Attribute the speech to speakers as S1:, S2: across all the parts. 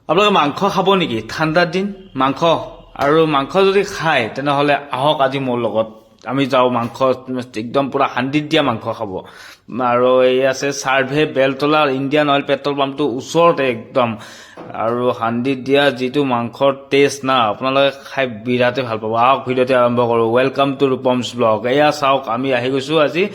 S1: আপোনালোকে মাংস খাব নেকি? ঠাণ্ডাৰ দিন, মাংস আৰু মাংস যদি খায়, তেনেহ'লে আহক আজি মোৰ লগত। আমি যাওঁ মাংস, একদম পূৰা হাণ্ডিত দিয়া মাংস খাব। আৰু এই আছে Survey, Beltola Indian oil petrol পাম্পটোৰ ওচৰতে একদম। আৰু হাণ্ডিত দিয়া যিটো মাংসৰ টেষ্ট না, আপোনালোকে খাই বিৰাটেই ভাল পাব। আহক, ভিডিঅ'টো আৰম্ভ কৰোঁ। Welcome to Rupam's Vlog। এয়া চাওক, আমি আহি গৈছোঁ আজি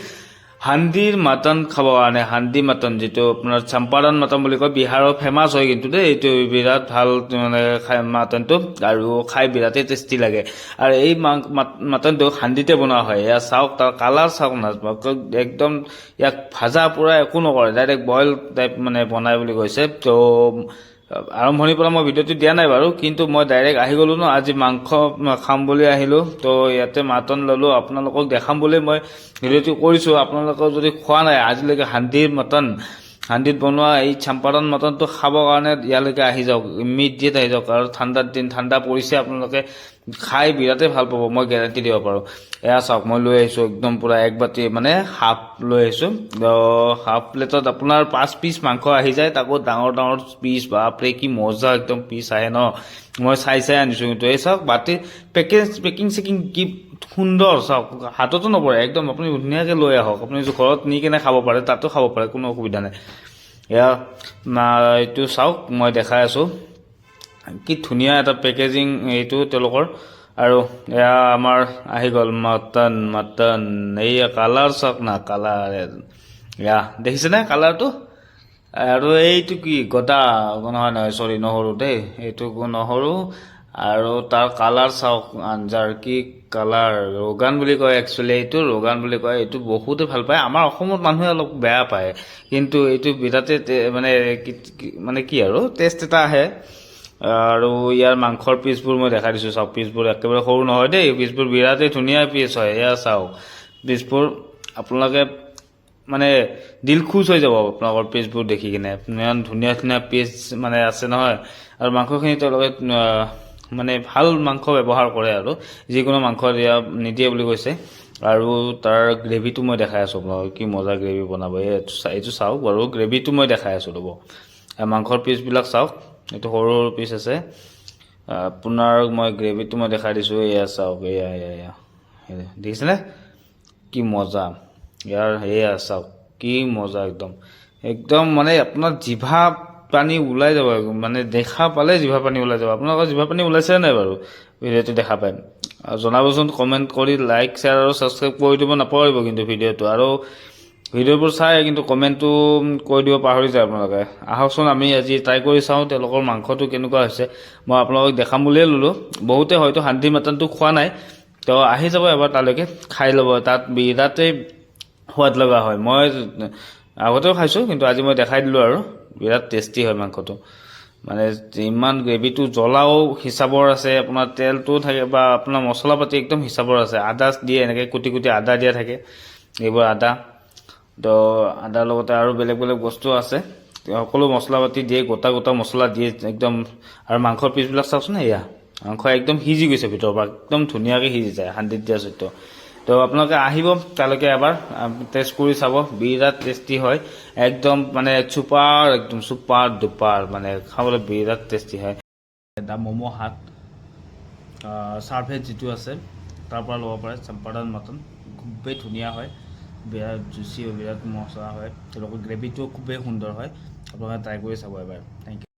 S1: হাণ্ডিৰ মাটন খাবৰ কাৰণে। হাণ্ডি মাটন, যিটো আপোনাৰ চম্পাৰণ মাটন বুলি কয়, বিহাৰৰ ফেমাছ হয় কিন্তু দেই। এইটো বিৰাট ভাল মানে খাই মাটনটো আৰু খাই বিৰাটেই টেষ্টি লাগে। আৰু এই মাটনটো হাণ্ডিতে বনোৱা হয়। এয়া চাওক, তাৰ কালাৰ চাওক না। একদম ইয়াক ভাজা পোৰা একো নকৰে, ডাইৰেক্ট বইল টাইপ মানে বনাই বুলি কৈছে। তো আৰম্ভণিৰ পৰা মই ভিডিঅ'টো দিয়া নাই বাৰু, কিন্তু মই ডাইৰেক্ট আহি গ'লো ন। আজি মাংস খাম বুলি আহিলোঁ, তো ইয়াতে মাটন ল'লোঁ। আপোনালোকক দেখাম বুলি মই ভিডিঅ'টো কৰিছোঁ। আপোনালোকৰ যদি খোৱা নাই আজিলৈকে হাণ্ডিৰ মটন, হাণ্ডিত বনোৱা এই চম্পাৰণ মটনটো খাবৰ কাৰণে ইয়ালৈকে আহি যাওক, ইমিডিয়েট আহি যাওক। আৰু ঠাণ্ডাৰ দিন, ঠাণ্ডা পৰিছে, আপোনালোকে খাই বিৰাটেই ভাল পাব, মই গেৰাণ্টি দিব পাৰোঁ। এয়া চাওক, মই লৈ আহিছোঁ একদম পূৰা এক বাতি, মানে হাফ লৈ আহিছোঁ। হাফ প্লেটত আপোনাৰ 5 পিচ মাংস আহি যায়, তাকো ডাঙৰ ডাঙৰ পিচ। বাপৰে, কি মজা একদম পিচ আহে ন। মই চাই চাই আনিছোঁ কিন্তু। এই চাওক, বাতি পেকেজ, পেকিং চেকিং কি সুন্দৰ চাওক, হাততো নপৰে একদম। আপুনি ধুনীয়াকৈ লৈ আহক, আপুনি ঘৰত নি কেনে খাব পাৰে, তাতো খাব পাৰে, কোনো অসুবিধা নাই। এয়া এইটো চাওক, মই দেখাই আছোঁ, কি ধুনীয়া এটা পেকেজিং এইটো তেওঁলোকৰ। আৰু এয়া আমাৰ আহি গ'ল মটন। মটন, এইয়া কালাৰ চাওক না, কালাৰ এয়া দেখিছেনে কালাৰটো? আৰু এইটো কি গদা? নহয় নহয়, চৰি, নহৰু দেই, এইটো নহৰু। আৰু তাৰ কালাৰ চাওক, আঞ্জাৰ কি কালাৰ! ৰোগান বুলি কয় একচুৱেলি, এইটো ৰোগান বুলি কয়। এইটো বহুতে ভাল পায়, আমাৰ অসমত মানুহে অলপ বেয়া পায়, কিন্তু এইটো বিৰাটেই মানে মানে কি আৰু টেষ্ট এটা আহে। আৰু ইয়াৰ মাংসৰ পিচবোৰ মই দেখাই দিছোঁ, চাওক। পিচবোৰ একেবাৰে সৰু নহয় দেই, পিচবোৰ বিৰাটেই ধুনীয়া পিচ হয়। এয়া চাওক পিচবোৰ, আপোনালোকে মানে দিল খুচ হৈ যাব আপোনালোকৰ পিচবোৰ দেখি কিনে। ইমান ধুনীয়া ধুনীয়া পিচ মানে আছে নহয়। আৰু মাংসখিনি তেওঁলোকে মানে ভাল মাংস ব্যৱহাৰ কৰে আৰু যিকোনো মাংস দিয়া নিদিয়ে বুলি কৈছে। আৰু তাৰ গ্ৰেভিটো মই দেখাই আছোঁ আপোনালোকক, কি মজা গ্ৰেভি বনাব। এই এইটো চাওক বাৰু, গ্ৰেভিটো মই দেখাই আছোঁ, ৰ'ব। আৰু মাংসৰ পিচবিলাক চাওক, এইটো সৰু সৰু পিচ আছে। আপোনাৰ মই গ্ৰেভিটো মই দেখাই দিছোঁ। এয়া চাওক, এয়া এয়া এয়া, দেখিছেনে কি মজা ইয়াৰ? এয়া চাওক, কি মজা একদম, একদম মানে আপোনাৰ জিভা পানী ওলাই যাব, মানে দেখা পালে জিভা পানী ওলাই যাব। আপোনালোকৰ জিভা পানী ওলাইছে নাই বাৰু ভিডিঅ'টো দেখা পাই? আৰু জনাবচোন কমেণ্ট কৰি। লাইক, শ্বেয়াৰ আৰু ছাবস্ক্ৰাইব কৰি দিব নাপাহৰিব কিন্তু ভিডিঅ'টো। আৰু ভিডিঅ'বোৰ চাই কিন্তু কমেণ্টটো কৰি দিব পাহৰি যায় আপোনালোকে। আহকচোন, আমি আজি ট্ৰাই কৰি চাওঁ তেওঁলোকৰ মাংসটো কেনেকুৱা হৈছে। মই আপোনালোকক দেখাম বুলিয়ে ল'লোঁ। বহুতে হয়তো হাণ্ডি মাটনটো খোৱা নাই, তো আহি যাব এবাৰ তালৈকে, খাই ল'ব। তাত বিৰাটেই সোৱাদ লগা হয়। মই আগতেও খাইছোঁ, কিন্তু আজি মই দেখাই দিলোঁ। আৰু বিৰাট টেষ্টি হয় মাংসটো, মানে ইমান গ্ৰেভিটো জ্বলাও হিচাপৰ আছে, আপোনাৰ তেলটোও থাকে বা আপোনাৰ মছলা পাতি একদম হিচাপৰ আছে। আদা দিয়ে, এনেকৈ কুটি কুটি আদা দিয়া থাকে, এইবোৰ আদা। তো আদাৰ লগতে আৰু বেলেগ বেলেগ বস্তু আছে, সকলো মছলা পাতি দিয়ে, গোটা গোটা মছলা দিয়ে একদম। আৰু মাংসৰ পিচবিলাক চাওকচোন, এয়া মাংস একদম সিজি গৈছে ভিতৰৰ পৰা, একদম ধুনীয়াকৈ সিজি যায় হাণ্ডিত দিয়া সত্ত্বেও। তো আপোনালোকে আহিব তালৈকে, এবাৰ টেষ্ট কৰি চাব, বিৰাট টেষ্টি হয় একদম, মানে চুপাৰ, একদম চুপাৰ ডুপাৰ, মানে খাবলৈ বিৰাট টেষ্টি হয়। দা ম'ম' হাট, ছাৰ্ভেত যিটো আছে, তাৰ পৰা ল'ব পাৰে। চম্পাৰণ মটন খুবেই ধুনীয়া হয়, বিৰাট জুচি হয়, বিৰাট মজা হয়। তেওঁলোকৰ গ্ৰেভিটো খুবেই সুন্দৰ হয়। আপোনালোকে ট্ৰাই কৰি চাব এবাৰ। Thank U.